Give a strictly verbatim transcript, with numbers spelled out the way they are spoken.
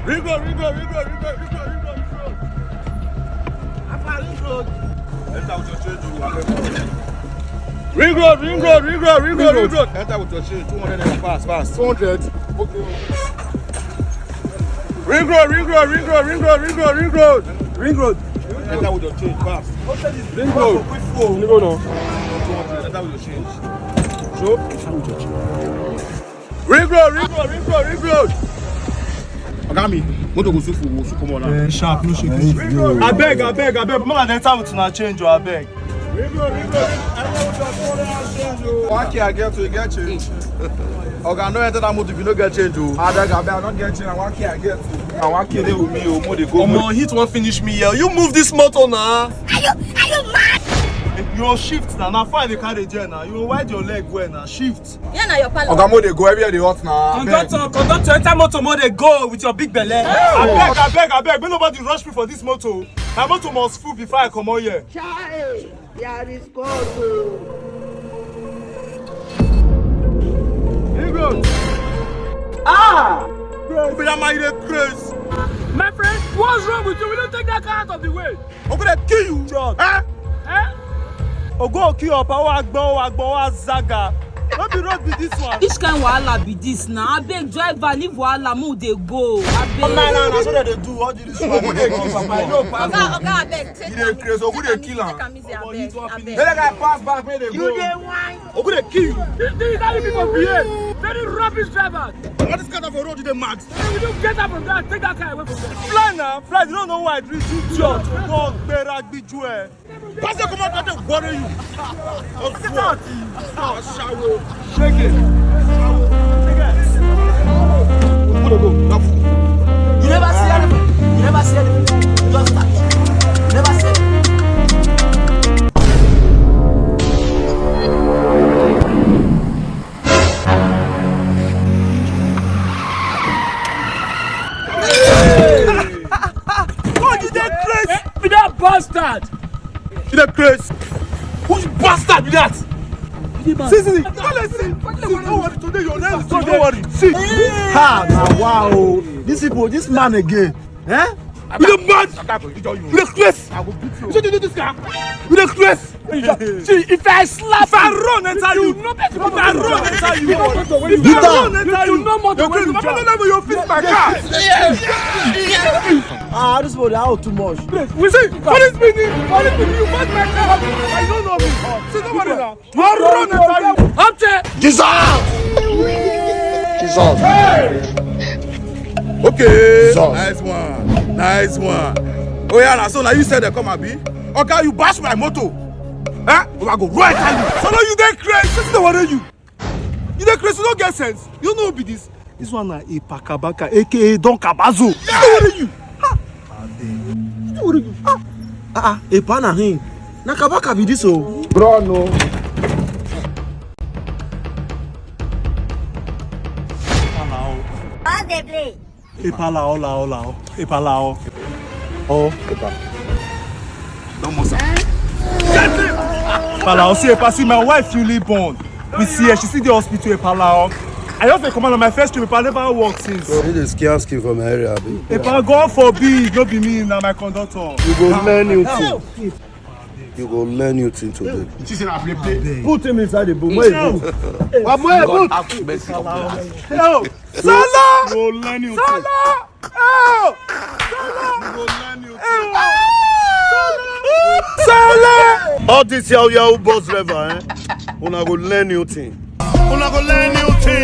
Ring road, ring road, ring road, ring road, ring road, ring road. How far ring road? Enter with your change, oh, abeg. Ring road, ring road, ring road, ring road, ring road. Enter with your change, two hundred naira, fast, fast. Two hundred. Okay. Ring road, ring road, ring road, ring road, ring road, ring road. Ring road. Enter with your change, fast. Ring road. Ring road now. Two hundred, enter with your change. So? Ring road, ring road, ring road, ring road. Oga mi, motor go soon for, soon come on now. Eh, sharp, no shake. Ring road. Abeg, abeg, abeg, make una enter with una change o, abeg. Ring road, ring road, ring road. One K I get to get change. Oga, no enter that motor if you no get change o. Abeg, abeg, I no get change. Na one K I get. Na one K dey with me o, mo dey go. Omo, heat wan finish me here. You move this motor na. Are you, are you mad? Your shift na. Na fine dey carry there na. You wide your leg well na. Shift. Yeah, na your palace. Oga, mo dey go, everywhere dey hot na. Abeg. Conductor, conductor, enter motor, mo dey go with your big belle. Abeg, abeg, abeg, make nobody rush me for this motor. My motor must full before I comot here. Chai, there is God o. Big road. Ah! Bro, be that man you dey craze. My friend, what's wrong with you? We don't take that car out of the way. Ogo dey kill you. Sure. Eh? Eh? Ogo kill your power, agbo, agbo, azaga. No be road be this one. Which kind wahala be this na? Abeg, driver, leave wahala, make we dey go. Abeg. Na, na, na, so dem dey do. What do you do? Ogo dey kill, papa. You know, papa. Oga, oga, abeg, take am easy. You dey craze. Ogo dey kill am. Take am easy, abeg, abeg. Make that guy pass back, make dem go. You dey whine. Ogo dey kill you. This, this is how you people behave. Very rubbish driver. What is kind of a road you dey mad? Hey, will you get up from there and take that car away from there? Fly now, fly. You don't know why I reach you, idiot. Go gbera gbiju eh. Pass the command, let them worry you. Get out. Ashawo. Shake it. Go, go, go. You never see anything. You never see anything. You just start. You never see anything. God, you dey craze. Be that bastard. You dey craze. Which bastard be that? See, see, see. See, see, don't worry. Today your name is, don't worry. See. Ha, na wow. This people, this man again. Eh? You dey mad? You dey craze. You say you do this guy? You dey craze. See, if I slap, if I run enter you, if I run enter you, if I run enter you, no more. You no fit my car. Ah, this one dey out too much. We see, police me, police me, you pass my car. I don't know me. See, nobody now. I run enter you. Auntie. Jesus! Jesus! Hey! Okay. Jesus. Nice one. Nice one. Oh yeah, na so na you said they come, abi? Oga, you bash my motor. Eh? Oga go right at you. So now you dey craze. Wetin dey worry you? You dey craze. You no get sense. You know be this. This one na a pakabaka, A K A Don Kabazo. Wetin dey worry you? Ha! Wetin dey worry you? Ha! Ah, ah, a pa na him. Na kabaka be this o. Bro, no. All dey play. Epala, hola, hola, oh. Epala, oh. Oh, epa. Don't must. Epala, oh, see, epa, see, my wife newly born. We see her, she still dey hospital, Epala, oh. I just dey come out on my first trip, Epa, never work since. So you dey scam scheme for my area, abi? Epa, God forbid, no be me, na my conductor. You go learn new thing. You go learn new thing today. You see say na play play. Put him inside the boot. Where you put? Where you put? Sala! Sala! Oh! Sala! All this yahoo yahoo bus driver, eh? Una go learn new thing. Una go learn new thing.